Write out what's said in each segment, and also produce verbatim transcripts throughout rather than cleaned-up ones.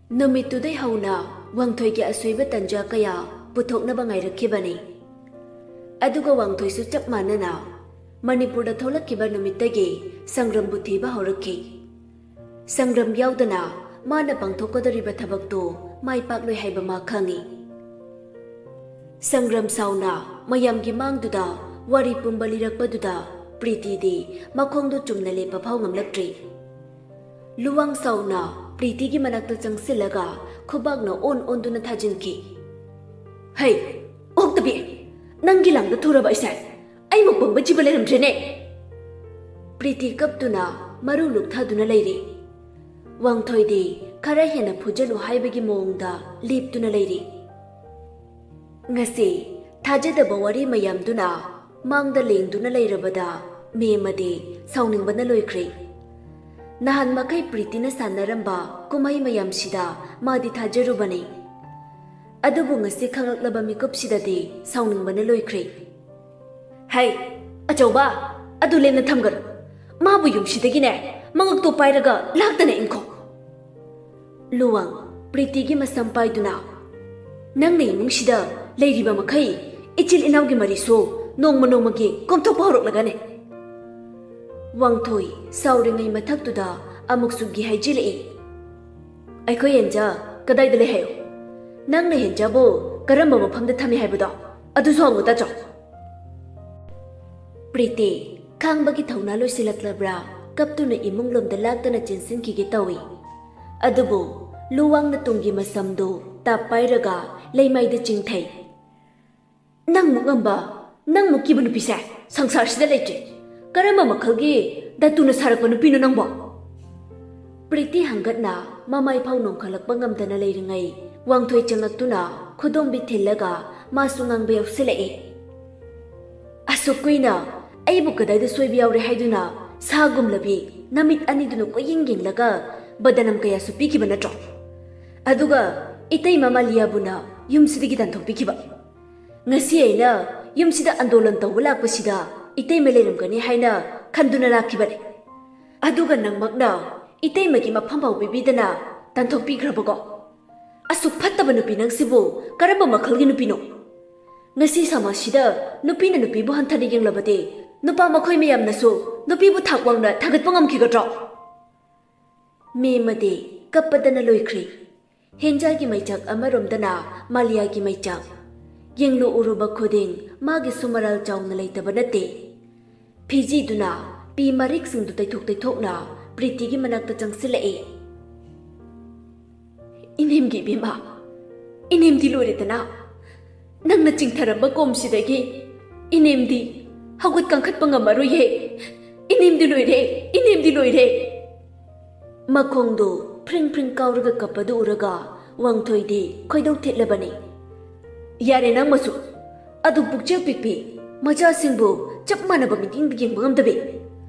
ꯅꯨꯃꯤꯠꯇꯨꯗꯩ ꯍꯧꯅ ꯋꯥꯡꯊꯣꯏꯒꯤ ꯑꯁꯣꯏꯕ ꯇꯟꯖꯥ ꯀꯌꯥ ꯄꯨꯊꯣꯛꯅꯕ ꯉꯥꯏꯔꯛꯈꯤꯕꯅꯤ꯫ ꯑꯗꯨꯒ ꯋꯥꯡꯊꯣꯏꯁꯨ ꯆꯞ ꯃꯥꯟꯅꯅ ꯃꯅꯤꯄꯨꯔꯗ ꯊꯣꯛꯂꯛꯈꯤꯕ ꯅꯨꯃꯤꯠꯇꯒꯤ ꯁꯪꯒ꯭ꯔꯝꯕꯨ ꯊꯤꯕ ꯍꯧꯔꯛꯈꯤ꯫ ꯁꯪꯒ꯭ꯔꯝ ꯌꯥꯎꯗꯅ ꯃꯥꯅ ꯄꯥꯡꯊꯣꯛꯀꯗꯧꯔꯤꯕ ꯊꯕꯛꯇꯨ ꯃꯥꯏ ꯄꯥꯛꯂꯣꯏ ꯍꯥꯏꯕ ꯃꯥ ꯈꯪꯏ꯫ ꯁꯪꯒ꯭ꯔꯝ ꯁꯥꯎꯅ ꯃꯌꯥꯝꯒꯤ ꯃꯥꯡꯗꯨꯗ ꯋꯥꯔꯤ ꯄꯨꯝꯕ ꯂꯤꯔꯛꯄꯗꯨꯗ ꯄ꯭ꯔꯤꯇꯤꯗꯤ ꯃꯈꯣꯡꯗꯨ ꯆꯨꯝꯅ ꯂꯦꯞꯄ ꯐꯥꯎ ꯉꯝꯂꯛꯇ꯭ꯔꯤ꯫ ꯂꯨꯋꯥꯡ ꯁꯥꯎꯅ ꯄ꯭ꯔꯤꯇꯤꯒꯤ ꯃꯅꯥꯛꯇ ꯆꯪꯁꯤꯜꯂꯒ ꯈꯨꯕꯥꯛꯅ ꯑꯣꯟ ꯑꯣꯟꯗꯨꯅ ꯊꯥꯖꯤꯟꯈꯤ꯫ "ꯍꯩ, ꯑꯣꯛꯇꯕꯤ! ꯅꯪꯒꯤ ꯂꯥꯡꯗ ꯊꯨꯔꯕ ꯑꯩꯁꯦ? ꯑꯩꯃꯨꯛ ꯄꯪꯕ ꯖꯤꯕ ꯂꯩꯔꯝꯗ꯭ꯔꯦꯅꯦ!" ꯄ꯭ꯔꯤꯇꯤ ꯀꯞꯇꯨꯅ ꯃꯔꯨ ꯂꯨꯛꯊꯗꯨꯅ ꯂꯩꯔꯤ꯫ ꯋꯥꯡꯊꯣꯏꯗꯤ ꯈꯔ ꯍꯦꯟꯅ ꯐꯨꯖꯜꯂꯨ ꯍꯥꯏꯕꯒꯤ ꯃꯑꯣꯡꯗ ꯂꯦꯞꯇꯨꯅ ꯂꯩꯔꯤ꯫ ꯉꯁꯤ ꯊꯥꯖꯗꯕ ꯋꯥꯔꯤ ꯃꯌꯥꯝꯗꯨꯅ ꯃꯥꯡꯗ ꯂꯦꯡꯗꯨꯅ ꯂꯩꯔꯕꯗ ꯃꯦꯝꯃꯗꯤ ꯁꯥꯎꯅꯤꯡꯕꯅ ꯂꯣꯏꯈ꯭ꯔꯦ꯫ ꯅꯍꯥꯟ ꯃꯈꯩ ꯄ꯭ꯔꯤꯇꯤꯅ ꯁꯥꯟꯅꯔꯝꯕ ꯀꯨꯝꯍꯩ ꯃꯌꯥꯝꯁꯤꯗ ꯃꯥꯗꯤ ꯊꯥꯖꯔꯨꯕꯅꯤ꯫ ꯑꯗꯨꯕꯨ ꯉꯁꯤ ꯈꯪꯂꯛꯂꯕ ꯃꯤꯀꯨꯞꯁꯤꯗꯗꯤ ꯁꯥꯎꯅꯤꯡꯕꯅ ꯂꯣꯏꯈ꯭ꯔꯦ꯫ "ꯍꯩ, ꯑꯆꯧꯕ, ꯑꯗꯨ ꯂꯦꯝꯅ ꯊꯝꯒꯅꯨ꯫ ꯃꯥꯕꯨ ꯌꯨꯝꯁꯤꯗꯒꯤꯅꯦ ꯃꯉꯛꯇꯣ ꯄꯥꯏꯔꯒ ꯂꯥꯛꯇꯅ ꯏꯟꯈꯣ!" ꯂꯨꯋꯥꯡ ꯄ꯭ꯔꯤꯇꯤꯒꯤ ꯃꯁꯝ ꯄꯥꯏꯗꯨꯅ, "ꯅꯪꯅ ꯏꯃꯨꯡꯁꯤꯗ ꯂꯩꯔꯤꯕ ꯃꯈꯩ ꯏꯆꯤꯜ ꯏꯅꯥꯎꯒꯤ ꯃꯔꯤꯁꯨ ꯅꯣꯡꯃ ꯅꯣꯡꯃꯒꯤ ꯀꯣꯝꯊꯣꯛꯄ ꯍꯧꯔꯛꯂꯒꯅꯤ꯫" ꯋꯥꯡꯊꯣꯏ ꯁꯥꯎꯔꯤꯉꯩ ꯃꯊꯛꯇꯨꯗ ꯑꯃꯨꯛꯁꯨ ꯒꯤ ꯍꯥꯏꯖꯤꯜꯂꯛꯏ꯫ "ꯑꯩꯈꯣꯏ ꯍꯦꯟꯖꯥ ꯀꯗꯥꯏꯗ ꯂꯩ ꯍꯥꯏꯌꯨ? ꯅꯪꯅ ꯍꯦꯟꯖꯥꯕꯨ ꯀꯔꯝꯕ ꯃꯐꯝꯗ ꯊꯝꯃꯤ ꯍꯥꯏꯕꯗꯣ ꯑꯗꯨꯁꯨ ꯍꯪꯉꯨ ꯇꯥꯆꯧ!" ꯄ꯭ꯔꯤꯇꯤ ꯈꯥꯡꯕꯒꯤ ꯊꯧꯅꯥ ꯂꯣꯏꯁꯤꯜꯂꯛꯂꯕ꯭ꯔꯥ ꯀꯞꯇꯨꯅ ꯏꯃꯨꯡꯂꯣꯝꯗ ꯂꯥꯛꯇꯅ ꯆꯦꯟꯁꯤꯟꯈꯤꯒꯦ ꯇꯧꯏ꯫ ꯑꯗꯨꯕꯨ ꯂꯨꯋꯥꯡꯅ ꯇꯨꯡꯒꯤ ꯃꯁꯝꯗꯨ ꯇꯥꯞ ꯄꯥꯏꯔꯒ ꯂꯩꯃꯥꯏꯗ ꯆꯤꯡꯊꯩ꯫ "ꯅꯪꯃꯨꯛ ꯉꯝꯕ, ꯅꯪꯃꯨꯛ ꯀꯤꯕ ꯅꯨꯄꯤꯁꯦ ꯁꯪꯁꯥꯔꯁꯤꯗ ꯂꯩꯇ꯭ꯔꯦ꯫ ꯀꯔꯝꯕ ꯃꯈꯜꯒꯤ ꯗꯥꯇꯨꯅ ꯁꯥꯔꯛꯄ ꯅꯨꯄꯤꯅꯣ ꯅꯪꯕꯣ?" ꯄ꯭ꯔꯤꯇꯤ ꯍꯪꯒꯠꯅ ꯃꯃꯥꯏ ꯐꯥꯎ ꯅꯣꯡꯈꯠꯂꯛꯄ ꯉꯝꯗꯅ ꯂꯩꯔꯤꯉꯩ, ꯋꯥꯡꯊꯣꯏ ꯆꯪꯂꯛꯇꯨꯅ ꯈꯨꯗꯣꯝꯕꯤ ꯊꯤꯜꯂꯒ ꯃꯥꯁꯨ ꯉꯥꯡꯕ ꯌꯥꯎꯁꯤꯜꯂꯛꯏ꯫ "ꯑꯁꯨꯛ ꯀꯨꯏꯅ ꯑꯩꯕꯨ ꯀꯗꯥꯏꯗ ꯁꯣꯏꯕ ꯌꯥꯎꯔꯦ ꯍꯥꯏꯗꯨꯅ ꯁꯥꯒꯨꯝꯂꯕꯤ ꯅꯃꯤꯠ ꯑꯅꯤꯗꯨꯅ ꯀꯣꯏꯌꯦꯡ ꯌꯦꯡꯂꯒ ꯕꯗꯅꯝ ꯀꯌꯥꯁꯨ ꯄꯤꯈꯤꯕ ꯅꯠꯇ꯭ꯔꯣ? ꯑꯗꯨꯒ ꯏꯇꯩꯃ ꯃꯥꯂꯤꯌꯥꯕꯨꯅ ꯌꯨꯝꯁꯤꯗꯒꯤ ꯇꯥꯟꯊꯣꯛꯄꯤꯈꯤꯕ꯫ ꯉꯁꯤ ꯑꯩꯅ ꯌꯨꯝꯁꯤꯗ ꯑꯟꯗꯣꯂꯟ ꯇꯧꯕ ꯂꯥꯛꯄꯁꯤꯗ ꯏꯇꯩꯃ ꯂꯩꯔꯝꯒꯅꯤ ꯍꯥꯏꯅ ꯈꯟꯗꯨꯅ ꯂꯥꯛꯈꯤꯕꯅꯤ꯫ ꯑꯗꯨꯒ ꯅꯪꯃꯛꯅ ꯏꯇꯩꯃꯒꯤ ꯃꯐꯝ ꯐꯥꯎ ꯄꯤꯕꯤꯗꯅ ꯇꯥꯟꯊꯣꯛꯄꯤꯈ꯭ꯔꯕꯀꯣ? ꯑꯁꯨꯛ ꯐꯠꯇꯕ ꯅꯨꯄꯤ ꯅꯪꯁꯤꯕꯨ ꯀꯔꯝꯕ ꯃꯈꯜꯒꯤ ꯅꯨꯄꯤꯅꯣ? ꯉꯁꯤ ꯁꯃꯥꯖꯁꯤꯗ ꯅꯨꯄꯤꯅ ꯅꯨꯄꯤꯕꯨ ꯍꯟꯊꯅ ꯌꯦꯡꯂꯕꯗꯤ ꯅꯨꯄꯥ ꯃꯈꯣꯏ ꯃꯌꯥꯝꯅꯁꯨ ꯅꯨꯄꯤꯕꯨ ꯊꯥꯛ ꯋꯥꯡꯅ ꯊꯥꯒꯠꯄ ꯉꯝꯈꯤꯒꯗ꯭ꯔꯣ? ꯃꯦꯝꯃꯗꯤ ꯀꯞꯄꯗꯅ ꯂꯣꯏꯈ꯭ꯔꯦ꯫ ꯍꯦꯟꯖꯥꯒꯤ ꯃꯩꯆꯥꯛ ꯑꯃꯔꯣꯝꯗꯅ ꯃꯥꯂꯤꯌꯥꯒꯤ ꯃꯩꯆꯥꯛ꯫ ꯌꯦꯡꯂꯨ ꯎꯔꯨꯕ ꯈꯨꯗꯤꯡ ꯃꯥꯒꯤꯁꯨ ꯃꯔꯥꯜ ꯆꯥꯎꯅ ꯂꯩꯇꯕ ꯅꯠꯇꯦ꯫ ꯐꯤꯖꯤꯗꯨꯅ ꯄꯤ ꯃꯔꯤꯛꯁꯤꯡꯗꯨ ꯇꯩꯊꯣꯛ ꯇꯩꯊꯣꯛꯅ ꯄ꯭ꯔꯤꯇꯤꯒꯤ ꯃꯅꯥꯛꯇ ꯆꯪꯁꯤꯜꯂꯛꯏ꯫ "ꯏꯅꯦꯝꯒꯤ ꯏꯕꯦꯝꯃ, ꯏꯅꯦꯝꯗꯤ ꯂꯣꯏꯔꯦꯗꯅ꯫ ꯅꯪꯅ ꯆꯤꯡꯊꯔꯝꯕ ꯀꯣꯝꯁꯤꯗꯒꯤ ꯏꯅꯦꯝꯗꯤ ꯍꯧꯒꯠ ꯀꯥꯡꯈꯠꯄ ꯉꯝꯃꯔꯣꯏꯌꯦ꯫ ꯏꯅꯦꯝꯗꯤ ꯂꯣꯏꯔꯦ, ꯏꯅꯦꯝꯗꯤ ꯂꯣꯏꯔꯦ꯫" ꯃꯈꯣꯡꯗꯨ ꯐ꯭ꯔꯤꯡ ꯐ꯭ꯔꯤꯡ ꯀꯥꯎꯔꯒ ꯀꯞꯄꯗꯨ ꯎꯔꯒ ꯋꯥꯡꯊꯣꯏꯗꯤ ꯈꯣꯏꯗꯧ ꯊꯤꯠꯂꯕꯅꯤ꯫ "ꯌꯥꯔꯦ ꯅꯪ ꯃꯁꯨ꯫ ꯑꯗꯨ ꯄꯨꯛꯆꯦꯜ ꯄꯤꯛꯄꯤ, ꯃꯆꯥꯁꯤꯡꯕꯨ ꯆꯞ ꯃꯥꯟꯅꯕ ꯃꯤꯠꯌꯦꯡꯗ ꯌꯦꯡꯕ ꯉꯝꯗꯕꯤ꯫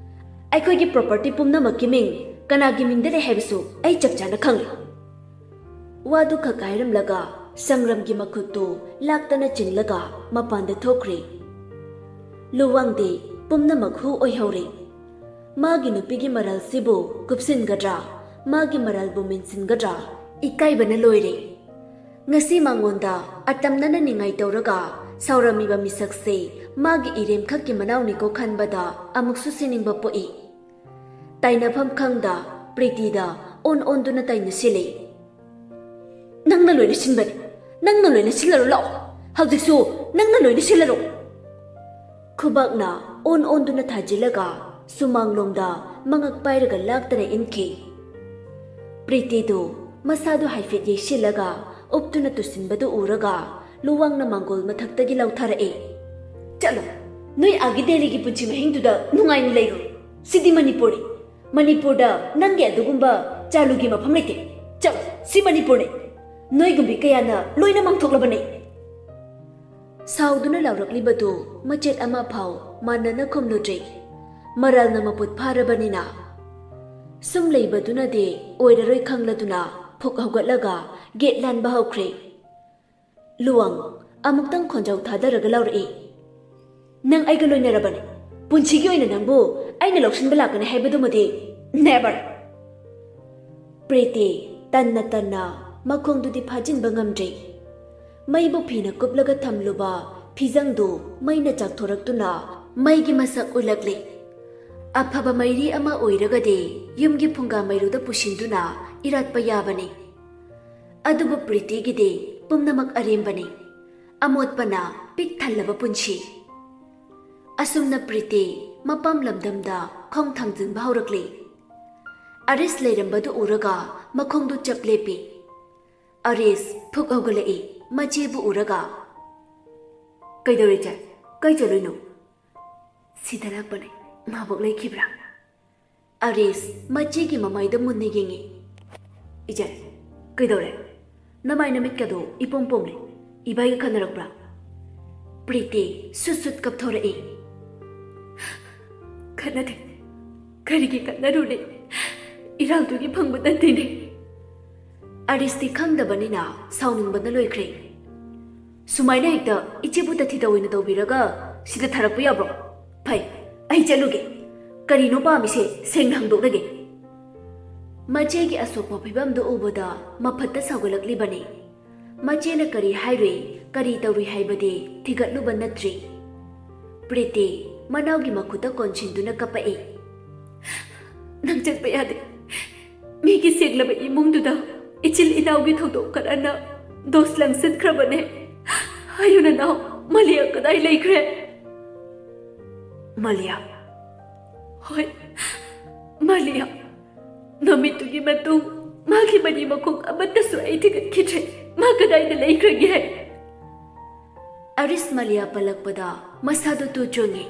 ꯑꯩꯈꯣꯏꯒꯤ ꯄ꯭ꯔꯣꯄꯔꯇꯤ ꯄꯨꯝꯅꯃꯛꯀꯤ ꯃꯤꯡ ꯀꯅꯥꯒꯤ ꯃꯤꯡꯗ ꯂꯩ ꯍꯥꯏꯕꯁꯨ ꯑꯩ ꯆꯞ ꯆꯥꯅ ꯈꯪꯂꯦ꯫" ꯋꯥꯗꯨ ꯈꯛ ꯍꯥꯏꯔꯝꯂꯒ ꯁꯪꯒ꯭ꯔꯝꯒꯤ ꯃꯈꯨꯠꯇꯨ ꯂꯥꯛꯇꯅ ꯆꯤꯡꯂꯒ ꯃꯄꯥꯟꯗ ꯊꯣꯛꯈ꯭ꯔꯦ꯫ ꯂꯨꯋꯥꯡꯗꯤ ꯄꯨꯝꯅꯃꯛ ꯍꯨ ꯑꯣꯏꯍꯧꯔꯦ꯫ ꯃꯥꯒꯤ ꯅꯨꯄꯤꯒꯤ ꯃꯔꯜꯁꯤꯕꯨ ꯀꯨꯞꯁꯤꯟꯒꯗ꯭ꯔꯥ, ꯃꯥꯒꯤ ꯃꯔꯜꯕꯨ ꯃꯦꯟꯁꯤꯟꯒꯗ꯭ꯔꯥ, ꯏꯀꯥꯏꯕꯅ ꯂꯣꯏꯔꯦ꯫ ꯉꯁꯤ ꯃꯉꯣꯟꯗ ꯑꯇꯝꯅꯅ ꯅꯤꯡꯉꯥꯏ ꯇꯧꯔꯒ ꯁꯥꯎꯔꯝꯃꯤꯕ ꯃꯤꯁꯛꯁꯦ ꯃꯥꯒꯤ ꯏꯔꯦꯝꯈꯛꯀꯤ ꯃꯅꯥꯎꯅꯤꯀꯣ ꯈꯟꯕꯗ ꯑꯃꯨꯛꯁꯨ ꯁꯤꯅꯤꯡꯕ ꯄꯣꯛꯏ꯫ ꯇꯥꯏꯅꯐꯝ ꯈꯪꯗ ꯄ꯭ꯔꯤꯇꯤꯗ ꯑꯣꯟ ꯑꯣꯟꯗꯨꯅ ꯇꯥꯏꯅꯁꯤꯜꯂꯤ꯫ "ꯅꯪꯅ ꯂꯣꯏꯅ ꯁꯤꯟꯕꯅꯤ, ꯅꯪꯅ ꯂꯣꯏꯅ ꯁꯤꯜꯂꯔꯣ, ꯂꯥꯛꯑꯣ, ꯍꯧꯖꯤꯛꯁꯨ ꯅꯪꯅ ꯂꯣꯏꯅ ꯁꯤꯜꯂꯔꯣ꯫" ꯈꯨꯕꯥꯛꯅ ꯑꯣꯟ ꯑꯣꯟꯗꯨꯅ ꯊꯥꯖꯤꯜꯂꯒ ꯁꯨꯃꯥꯡꯂꯣꯝꯗ ꯃꯉꯛ ꯄꯥꯏꯔꯒ ꯂꯥꯛꯇꯅ ꯏꯟꯈꯤ꯫ ꯄ꯭ꯔꯤꯇꯤꯗꯨ ꯃꯁꯥꯗꯨ ꯍꯥꯏꯐꯦꯠ ꯌꯩꯁꯤꯜꯂꯒ ꯎꯞꯇꯨꯅ ꯇꯨꯁꯤꯟꯕꯗꯨ ꯎꯔꯒ ꯂꯨꯋꯥꯡꯅ ꯃꯥꯡꯒꯣꯜ ꯃꯊꯛꯇꯒꯤ ꯂꯥꯎꯊꯔꯛꯏ꯫ "ꯆꯠꯂꯣ, ꯅꯣꯏ ꯑꯥꯒꯤ ꯗꯦꯜꯂꯤꯒꯤ ꯄꯨꯟꯁꯤ ꯃꯍꯤꯡꯗꯨꯗ ꯅꯨꯡꯉꯥꯏꯅ ꯂꯩꯔꯨ꯫ ꯁꯤꯗꯤ ꯃꯅꯤꯄꯨꯔꯅꯤ꯫ ꯃꯅꯤꯄꯨꯔꯗ ꯅꯪꯒꯤ ꯑꯗꯨꯒꯨꯝꯕ ꯆꯥꯂꯨꯒꯤ ꯃꯐꯝ ꯂꯩꯇꯦ꯫ ꯆꯠꯂꯣ, ꯁꯤ ꯃꯅꯤꯄꯨꯔꯅꯤ꯫ ꯅꯣꯏꯒꯨꯝꯕꯤ ꯀꯌꯥꯅ ꯂꯣꯏꯅ ꯃꯥꯡꯊꯣꯛꯂꯕꯅꯤ꯫" ꯁꯥꯎꯗꯨꯅ ꯂꯥꯎꯔꯛꯂꯤꯕꯗꯨ ꯃꯆꯦꯠ ꯑꯃ ꯐꯥꯎ ꯃꯥꯟꯅꯅ ꯈꯨꯝꯂꯨꯗ꯭ꯔꯦ꯫ ꯃꯔꯥꯜꯅ ꯃꯄꯨꯠ ꯐꯥꯔꯕꯅꯤꯅ꯫ ꯁꯨꯝ ꯂꯩꯕꯗꯨꯅꯗꯤ ꯑꯣꯏꯔꯔꯣꯏ ꯈꯪꯂꯗꯨꯅ ꯐꯨꯛ ꯍꯧꯒꯠꯂꯒ ꯒꯦꯠ ꯂꯥꯟꯕ ꯍꯧꯈ꯭ꯔꯦ꯫ ꯂꯨꯋꯥꯡ ꯑꯃꯨꯛꯇꯪ ꯈꯣꯟꯖꯥꯎ ꯊꯥꯗꯔꯒ ꯂꯥꯎꯔꯛꯏ꯫ "ꯅꯪ ꯑꯩꯒ ꯂꯣꯏꯅꯔꯕꯅꯤ꯫ ꯄꯨꯟꯁꯤꯒꯤ ꯑꯣꯏꯅ ꯅꯪꯕꯨ ꯑꯩꯅ ꯂꯧꯁꯤꯟꯕ ꯂꯥꯛꯀꯅꯤ ꯍꯥꯏꯕꯗꯨꯃꯗꯤ never!" ꯄ꯭ꯔꯤꯇꯤ ꯇꯟꯅ ꯇꯟꯅ ꯃꯈꯣꯡꯗꯨꯗꯤ ꯐꯥꯖꯤꯟꯕ ꯉꯝꯗ꯭ꯔꯦ꯫ ꯃꯩꯕꯨ ꯐꯤꯅ ꯀꯨꯞꯂꯒ ꯊꯝꯂꯨꯕ ꯐꯤꯖꯪꯗꯨ ꯃꯩꯅ ꯆꯥꯛꯊꯣꯔꯛꯇꯨꯅ ꯃꯩꯒꯤ ꯃꯁꯛ ꯎꯠꯂꯛꯂꯦ꯫ ꯑꯐꯕ ꯃꯩꯔꯤ ꯑꯃ ꯑꯣꯏꯔꯒꯗꯤ ꯌꯨꯝꯒꯤ ꯐꯨꯡꯒꯥ ꯃꯩꯔꯨꯗ ꯄꯨꯁꯤꯟꯗꯨꯅ ꯏꯔꯥꯠꯄ ꯌꯥꯕꯅꯤ꯫ ꯑꯗꯨꯕꯨ ꯄ꯭ꯔꯤꯇꯤꯒꯤꯗꯤ ꯄꯨꯝꯅꯃꯛ ꯑꯔꯦꯝꯕꯅꯤ꯫ ꯑꯃꯣꯠꯄꯅ ꯄꯤꯛ ꯊꯜꯂꯕ ꯄꯨꯟꯁꯤ꯫ ꯑꯁꯨꯝꯅ ꯄ꯭ꯔꯤꯇꯤ ꯃꯄꯥꯝ ꯂꯝꯗꯝꯗ ꯈꯣꯡ ꯊꯥꯡꯖꯤꯟꯕ ꯍꯧꯔꯛꯂꯤ꯫ ꯑꯔꯤꯁ ꯂꯩꯔꯝꯕꯗꯨ ꯎꯔꯒ ꯃꯈꯣꯡꯗꯨ ꯆꯞ ꯂꯦꯞꯄꯤ꯫ ꯑꯔꯤꯁ ꯐꯨꯛ ꯍꯧꯒꯠꯂꯛꯏ, ꯃꯆꯦꯕꯨ ꯎꯔꯒ꯫ "ꯀꯩꯗꯧꯔꯦ ꯏꯆꯦ? ꯀꯩ ꯆꯠꯂꯨꯏꯅꯣ?" "ꯁꯤꯗ ꯂꯥꯛꯄꯅꯦ, ꯃꯥꯕꯣꯛ ꯂꯩꯈꯤꯕ꯭ꯔꯥ?" ꯑꯔꯤꯁ ꯃꯆꯦꯒꯤ ꯃꯃꯥꯏꯗ ꯃꯨꯟꯅ ꯌꯦꯡꯉꯤ꯫ "ꯏꯆꯦ, ꯀꯩꯗꯧꯔꯦ? ꯅꯃꯥꯏ ꯅꯃꯤꯠꯀꯗꯣ ꯏꯄꯣꯝ ꯄꯣꯝꯂꯦ꯫ ꯏꯕꯥꯏꯒ ꯈꯟꯅꯔꯛꯄ꯭ꯔꯥ?" ꯄ꯭ꯔꯤꯇꯤ ꯁꯨꯠ ꯁꯨꯠ ꯀꯞꯊꯣꯔꯛꯏ꯫ "ꯈꯠꯅꯗꯦ꯫ ꯀꯔꯤꯒꯤ ꯈꯠꯅꯔꯨꯅꯤ? ꯏꯔꯥꯜꯗꯨꯒꯤ ꯐꯪꯕ ꯅꯠꯇꯦꯅꯦ꯫" ꯑꯔꯤꯁꯇꯤ ꯈꯪꯗꯕꯅꯤꯅ ꯁꯥꯎꯅꯤꯡꯕꯅ ꯂꯣꯏꯈ꯭ꯔꯦ꯫ "ꯁꯨꯃꯥꯏꯅ ꯍꯦꯛꯇ ꯏꯆꯦꯕꯨ ꯇꯊꯤ ꯇꯑꯣꯏꯅ ꯇꯧꯕꯤꯔꯒ ꯁꯤꯗ ꯊꯥꯔꯛꯄ ꯌꯥꯕ꯭ꯔꯣ? ꯐꯩ, ꯑꯩ ꯆꯠꯂꯨꯒꯦ꯫ ꯀꯔꯤꯅꯣ ꯄꯥꯝꯃꯤꯁꯦ? ꯁꯦꯡꯅ ꯍꯪꯗꯣꯛꯂꯒꯦ꯫" ꯃꯆꯦꯒꯤ ꯑꯁꯣꯛꯄ ꯐꯤꯕꯝꯗꯨ ꯎꯕꯗ ꯃꯐꯠꯇ ꯁꯥꯎꯒꯠꯂꯛꯂꯤꯕꯅꯤ꯫ ꯃꯆꯦꯅ ꯀꯔꯤ ꯍꯥꯏꯔꯨꯏ, ꯀꯔꯤ ꯇꯧꯔꯨꯏ ꯍꯥꯏꯕꯗꯤ ꯊꯤꯒꯠꯂꯨꯕ ꯅꯠꯇ꯭ꯔꯤ꯫ ꯄ꯭ꯔꯤꯇꯤ ꯃꯅꯥꯎꯒꯤ ꯃꯈꯨꯠꯇ ꯀꯣꯟꯁꯤꯟꯗꯨꯅ ꯀꯞꯄꯛꯏ꯫ "ꯅꯪ ꯆꯠꯄ ꯌꯥꯗꯦ꯫ ꯃꯤꯒꯤ ꯁꯦꯡꯂꯕ ꯏꯃꯨꯡꯗꯨꯗ ꯏꯆꯤꯜ ꯏꯅꯥꯎꯒꯤ ꯊꯧꯗꯣꯛ ꯈꯔꯅ ꯗꯣꯁ ꯂꯪꯁꯤꯟꯈ꯭ꯔꯕꯅꯦ꯫ ꯑꯌꯨ ꯅꯅꯥꯎ ꯃꯂꯤꯌꯥ ꯀꯗꯥꯏ ꯂꯩꯈ꯭ꯔꯦ?" "ꯃꯂꯤꯌꯥ?" "ꯍꯣꯏ, ꯃꯂꯤꯌꯥ꯫ ꯅꯨꯃꯤꯠꯇꯨꯒꯤ ꯃꯇꯨꯡ ꯃꯥꯒꯤ ꯃꯔꯤ ꯃꯈꯣꯡ ꯑꯃꯠꯇꯁꯨ ꯑꯩ ꯊꯤꯒꯠꯈꯤꯗ꯭ꯔꯦ꯫ ꯃꯥ ꯀꯗꯥꯏꯗ ꯂꯩꯈ꯭ꯔꯒꯦ?" ꯑꯔꯤꯁ ꯃꯂꯤꯌꯥ ꯄꯜꯂꯛꯄꯗ ꯃꯁꯥꯗꯨ ꯇꯨ ꯆꯨꯡꯉꯤ꯫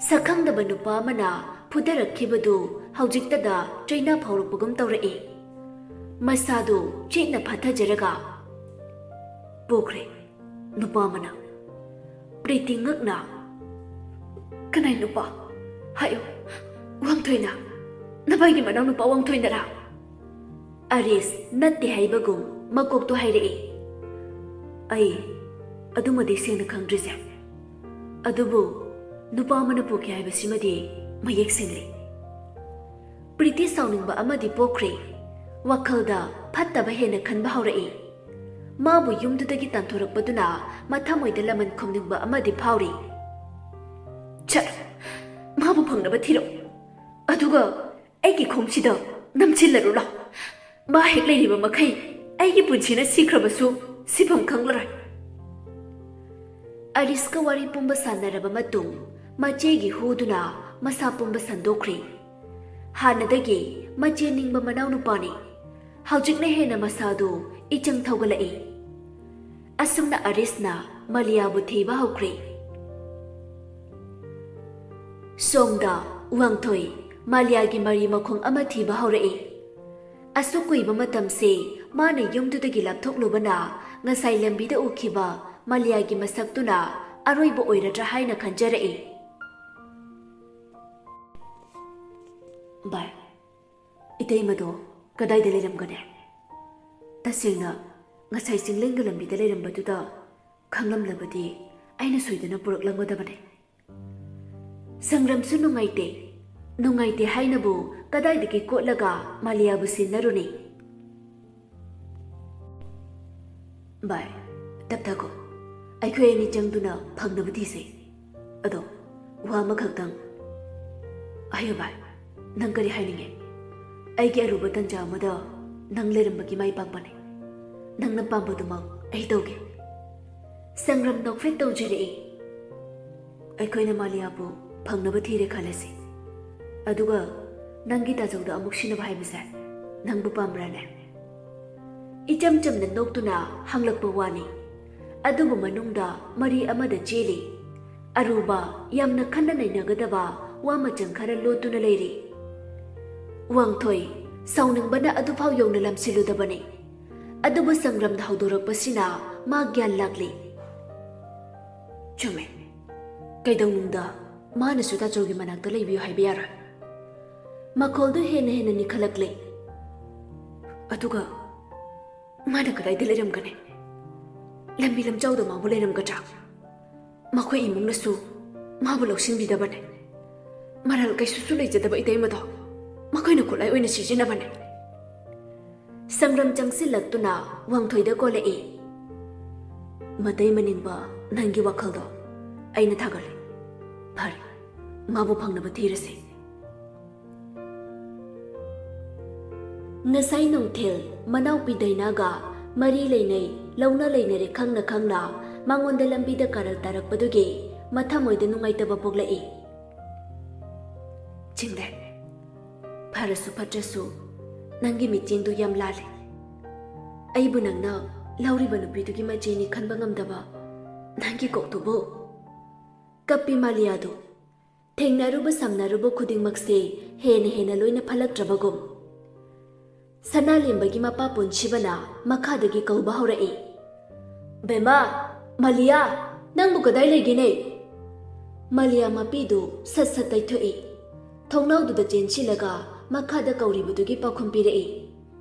ꯁꯛꯈꯪꯗꯕ ꯅꯨꯄꯥ ꯑꯃꯅ ꯐꯨꯊꯔꯛꯈꯤꯕꯗꯨ ꯍꯧꯖꯤꯛꯇꯗ ꯆꯩꯅꯥ ꯐꯥꯎꯔꯛꯄꯒꯨꯝ ꯇꯧꯔꯛꯏ꯫ ꯃꯁꯥꯗꯨ ꯆꯦꯠꯅ ꯐꯥꯊꯖꯔꯒ, "ꯄꯣꯛꯈ꯭ꯔꯦ ꯅꯨꯄꯥ ꯑꯃꯅ꯫" ꯄ꯭ꯔꯤꯇꯤ ꯉꯛꯅ, "ꯀꯅꯥꯏ ꯅꯨꯄꯥ? ꯍꯥꯏꯌꯨ, ꯋꯥꯡꯊꯣꯏꯅ? ꯅꯕꯥꯏꯒꯤ ꯃꯅꯥꯎ ꯅꯨꯄꯥ ꯋꯥꯡꯊꯣꯏꯅꯔꯥ?" ꯑꯔꯤꯁ ꯅꯠꯇꯦ ꯍꯥꯏꯕꯒꯨꯝ ꯃꯀꯣꯛꯇꯨ ꯍꯥꯏꯔꯛꯏ꯫ "ꯑꯩ ꯑꯗꯨꯃꯗꯤ ꯁꯦꯡꯅ ꯈꯪꯗ꯭ꯔꯤꯁꯦ꯫ ꯑꯗꯨꯕꯨ ꯅꯨꯄꯥ ꯑꯃꯅ ꯄꯣꯛꯈꯤ ꯍꯥꯏꯕꯁꯤꯃꯗꯤ ꯃꯌꯦꯛ ꯁꯦꯡꯂꯦ꯫" ꯄ꯭ꯔꯤꯇꯤ ꯁꯥꯎꯅꯤꯡꯕ ꯑꯃꯗꯤ ꯄꯣꯛꯈ꯭ꯔꯦ꯫ ꯋꯥꯈꯜꯗ ꯐꯠꯇꯕ ꯍꯦꯟꯅ ꯈꯟꯕ ꯍꯧꯔꯛꯏ꯫ ꯃꯥꯕꯨ ꯌꯨꯝꯗꯨꯗꯒꯤ ꯇꯥꯟꯊꯣꯔꯛꯄꯗꯨꯅ ꯃꯊꯃꯣꯏꯗ ꯂꯃꯟ ꯈꯨꯝꯅꯤꯡꯕ ꯑꯃꯗꯤ ꯐꯥꯎꯔꯤ꯫ "ꯆꯠꯂꯣ, ꯃꯥꯕꯨ ꯐꯪꯅꯕ ꯊꯤꯔꯣ꯫ ꯑꯗꯨꯒ ꯑꯩꯒꯤ ꯈꯣꯡꯁꯤꯗ ꯅꯝꯁꯤꯜꯂꯔꯨ ꯂꯥꯎ꯫ ꯃꯥ ꯍꯦꯛ ꯂꯩꯔꯤꯕ ꯃꯈꯩ ꯑꯩꯒꯤ ꯄꯨꯟꯁꯤꯅ ꯁꯤꯈ꯭ꯔꯕꯁꯨ ꯁꯤꯐꯝ ꯈꯪꯂꯔꯣꯏ"꯫ ꯑꯔꯤꯁꯀ ꯋꯥꯔꯤ ꯄꯨꯝꯕ ꯁꯥꯟꯅꯔꯕ ꯃꯇꯨꯡ, ꯃꯆꯦꯒꯤ ꯍꯨꯗꯨꯅ ꯃꯁꯥ ꯄꯨꯝꯕ ꯁꯟꯗꯣꯛꯈ꯭ꯔꯦ꯫ ꯍꯥꯟꯅꯗꯒꯤ ꯃꯆꯦ ꯅꯤꯡꯕ ꯃꯅꯥꯎꯅꯨꯄꯥꯅꯤ꯫ ꯍꯧꯖꯤꯛꯅ ꯍꯦꯟꯅ ꯃꯁꯥꯗꯨ ꯏꯆꯪ ꯊꯧꯒꯠꯂꯛꯏ꯫ ꯑꯁꯨꯝꯅ ꯑꯔꯤꯁꯅ ꯃꯥꯂꯤꯌꯥꯕꯨ ꯊꯤꯕ ꯍꯧꯈ꯭ꯔꯦ꯫ ꯁꯣꯝꯗ ꯋꯥꯡꯊꯣꯏ ꯃꯥꯂꯤꯌꯥꯒꯤ ꯃꯔꯤ ꯃꯈꯣꯡ ꯑꯃ ꯊꯤꯕ ꯍꯧꯔꯛꯏ꯫ ꯑꯁꯨꯛ ꯀꯨꯏꯕ ꯃꯇꯝꯁꯦ ꯃꯥꯅ ꯌꯨꯝꯗꯨꯗꯒꯤ ꯂꯥꯞꯊꯣꯛꯂꯨꯕꯅ ꯉꯁꯥꯏ ꯂꯝꯕꯤꯗ ꯎꯈꯤꯕ ꯃꯥꯂꯤꯌꯥꯒꯤ ꯃꯁꯛꯇꯨꯅ ꯑꯔꯣꯏꯕ ꯑꯣꯏꯔꯗ꯭ꯔꯥ ꯍꯥꯏꯅ ꯈꯟꯖꯔꯛꯏ꯫ ꯚꯥꯏ, ꯏꯇꯩꯃꯗꯣ ꯀꯗꯥꯏꯗ ꯂꯩꯔꯝꯒꯅꯤ? ꯇꯁꯦꯡꯅ ꯉꯁꯥꯏ ꯆꯤꯡꯂꯦꯟꯒ ꯂꯝꯕꯤꯗ ꯂꯩꯔꯝꯕꯗꯨꯗ ꯈꯪꯂꯝꯂꯕꯗꯤ ꯑꯩꯅ ꯁꯣꯏꯗꯅ ꯄꯨꯔꯛꯂꯝꯒꯗꯕꯅꯤ꯫ ꯁꯪꯒ꯭ꯔꯝꯁꯨ ꯅꯨꯡꯉꯥꯏꯇꯦ꯫ ꯅꯨꯡꯉꯥꯏꯇꯦ ꯍꯥꯏꯅꯕꯨ ꯀꯗꯥꯏꯗꯒꯤ ꯀꯣꯠꯂꯒ ꯃꯥꯂꯤꯌꯥꯕꯨ ꯁꯤꯟꯅꯔꯨꯅꯤ? ꯚꯥꯏ, ꯇꯞꯊꯈꯣ꯫ ꯑꯩꯈꯣꯏ ꯑꯅꯤ ꯆꯪꯗꯨꯅ ꯐꯪꯅꯕ ꯊꯤꯁꯦ꯫ ꯑꯗꯣ, ꯋꯥ ꯑꯃꯈꯛꯇꯪ꯫ ꯑꯌꯣ ꯚꯥꯏ, ꯅꯪ ꯀꯔꯤ ꯍꯥꯏꯅꯤꯡꯉꯦ? ꯑꯩꯒꯤ ꯑꯔꯨꯕ ꯇꯟꯖꯥ ꯑꯃꯗ ꯅꯪ ꯂꯩꯔꯝꯕꯒꯤ ꯃꯥꯏ ꯄꯥꯛꯄꯅꯦ꯫ ꯅꯪꯅ ꯄꯥꯝꯕꯗꯨꯃꯛ ꯑꯩ ꯇꯧꯒꯦ꯫ ꯁꯪꯒ꯭ꯔꯝ ꯅꯣꯛꯐꯦꯠ ꯇꯧꯖꯔꯛꯏ꯫ ꯑꯩꯈꯣꯏꯅ ꯃꯥꯂꯤꯌꯥꯕꯨ ꯐꯪꯅꯕ ꯊꯤꯔꯦ ꯈꯜꯂꯁꯤ꯫ ꯑꯗꯨꯒ ꯅꯪꯒꯤ ꯇꯥꯖꯧꯗ ꯑꯃꯨꯛ ꯁꯤꯟꯅꯕ ꯍꯥꯏꯕꯁꯦ ꯅꯪꯕꯨ ꯄꯥꯝꯕ꯭ꯔꯥꯅꯦ? ꯏꯆꯝ ꯆꯝꯅ ꯅꯣꯛꯇꯨꯅ ꯍꯪꯂꯛꯄ ꯋꯥꯅꯤ꯫ ꯑꯗꯨꯕꯨ ꯃꯅꯨꯡꯗ ꯃꯔꯤ ꯑꯃꯗ ꯆꯦꯜꯂꯤ꯫ ꯑꯔꯨꯕ, ꯌꯥꯝꯅ ꯈꯟꯅ ꯅꯩꯅꯒꯗꯕ ꯋꯥ ꯃꯆꯪ ꯈꯔ ꯂꯣꯠꯇꯨꯅ ꯂꯩꯔꯤ꯫ ꯋꯥꯡꯊꯣꯏ, ꯁꯥꯎꯅꯤꯡꯕꯅ ꯑꯗꯨꯐꯥꯎ ꯌꯧꯅ ꯂꯝꯁꯤꯜꯂꯨꯗꯕꯅꯤ꯫ ꯑꯗꯨꯕꯨ ꯁꯪꯒ꯭ꯔꯝꯗ ꯍꯧꯗꯣꯔꯛꯄꯁꯤꯅ ꯃꯥ ꯒ꯭ꯌꯥꯟ ꯂꯥꯛꯂꯤ꯫ ꯆꯨꯝꯃꯦ꯫ ꯀꯩꯗꯧꯅꯨꯡꯗ ꯃꯥꯅꯁꯨ ꯇꯥꯆꯧꯒꯤ ꯃꯅꯥꯛꯇ ꯂꯩꯕꯤꯌꯨ ꯍꯥꯏꯕ ꯌꯥꯔꯣꯏ꯫ ꯃꯈꯣꯜꯗꯨ ꯍꯦꯟꯅ ꯍꯦꯟꯅ ꯅꯤꯛꯈꯠꯂꯛꯂꯦ꯫ ꯑꯗꯨꯒ ꯃꯥꯅ ꯀꯗꯥꯏꯗ ꯂꯩꯔꯝꯒꯅꯤ? ꯂꯝꯕꯤ ꯂꯝꯖꯥꯎꯗ ꯃꯥꯕꯨ ꯂꯩꯔꯝꯒꯗ꯭ꯔꯥ? ꯃꯈꯣꯏ ꯏꯃꯨꯡꯅꯁꯨ ꯃꯥꯕꯨ ꯂꯧꯁꯤꯟꯕꯤꯗꯕꯅꯤ꯫ ꯃꯔꯜ ꯀꯩꯁꯨꯁꯨ ꯂꯩꯖꯗꯕ ꯏꯇꯩꯃꯗꯣ ꯃꯈꯣꯏꯅ ꯈꯨꯠꯂꯥꯏ ꯑꯣꯏꯅ ꯁꯤꯖꯤꯟꯅꯕꯅꯤ꯫ ꯁꯪꯒ꯭ꯔꯝ ꯆꯪꯁꯤꯜꯂꯛꯇꯨꯅ ꯋꯥꯡꯊꯣꯏꯗ ꯀꯣꯜꯂꯛꯏ꯫ ꯃꯇꯩ ꯃꯅꯤꯡꯕ, ꯅꯪꯒꯤ ꯋꯥꯈꯜꯗꯣ ꯑꯩꯅ ꯊꯥꯒꯠꯂꯦ꯫ ꯐꯔꯦ, ꯃꯥꯕꯨ ꯐꯪꯅꯕ ꯊꯤꯔꯁꯤ꯫ ꯉꯁꯥꯏ ꯅꯨꯡꯊꯤꯜ ꯃꯅꯥꯎꯄꯤ ꯗꯩꯅꯥꯒ ꯃꯔꯤ ꯂꯩꯅꯩ, ꯂꯧꯅ ꯂꯩꯅꯔꯦ ꯈꯪꯅ ꯈꯪꯅ ꯃꯉꯣꯟꯗ ꯂꯝꯕꯤꯗ ꯀꯥꯔꯜ ꯇꯥꯔꯛꯄꯗꯨꯒꯤ ꯃꯊꯃꯣꯏꯗ ꯅꯨꯡꯉꯥꯏꯇꯕ ꯄꯣꯛꯂꯛꯏ꯫ ꯆꯤꯡꯂꯦꯟ, ꯐꯔꯁꯨ ꯐꯠꯇ꯭ꯔꯁꯨ ꯅꯪꯒꯤ ꯃꯤꯠꯌꯦꯡꯗꯨ ꯌꯥꯝ ꯂꯥꯜꯂꯦ꯫ ꯑꯩꯕꯨ ꯅꯪꯅ ꯂꯧꯔꯤꯕ ꯅꯨꯄꯤꯗꯨꯒꯤ ꯃꯆꯦꯅꯤ ꯈꯟꯕ ꯉꯝꯗꯕ ꯅꯪꯒꯤ ꯀꯣꯛꯇꯨꯕꯨ꯫ ꯀꯞꯄꯤ ꯃꯥꯂꯤꯌꯥꯗꯨ꯫ ꯊꯦꯡꯅꯔꯨꯕ ꯁꯝꯅꯔꯨꯕ ꯈꯨꯗꯤꯡꯃꯛꯁꯦ ꯍꯦꯟꯅ ꯍꯦꯟꯅ ꯂꯣꯏꯅ ꯐꯠꯂꯛꯇ꯭ꯔꯕꯒꯨꯝ꯫ ꯁꯅꯥꯂꯦꯝꯕꯒꯤ ꯃꯄꯥ ꯄꯨꯟꯁꯤꯕꯅ ꯃꯈꯥꯗꯒꯤ ꯀꯧꯕ ꯍꯧꯔꯛꯏ, "ꯕꯦꯝꯃ, ꯃꯥꯂꯤꯌꯥ, ꯅꯪꯕꯨ ꯀꯗꯥꯏ ꯂꯩꯒꯦꯅꯦ?" ꯃꯥꯂꯤꯌꯥ ꯃꯄꯤꯗꯨ ꯁꯠ ꯁꯠ ꯇꯩꯊꯣꯛꯏ꯫ ꯊꯣꯡꯅꯥꯎꯗꯨꯗ ꯆꯦꯟꯁꯤꯜꯂꯒ ꯃꯈꯥꯗ ꯀꯧꯔꯤꯕꯗꯨꯒꯤ ꯄꯥꯎꯈꯨꯝ ꯄꯤꯔꯛꯏ,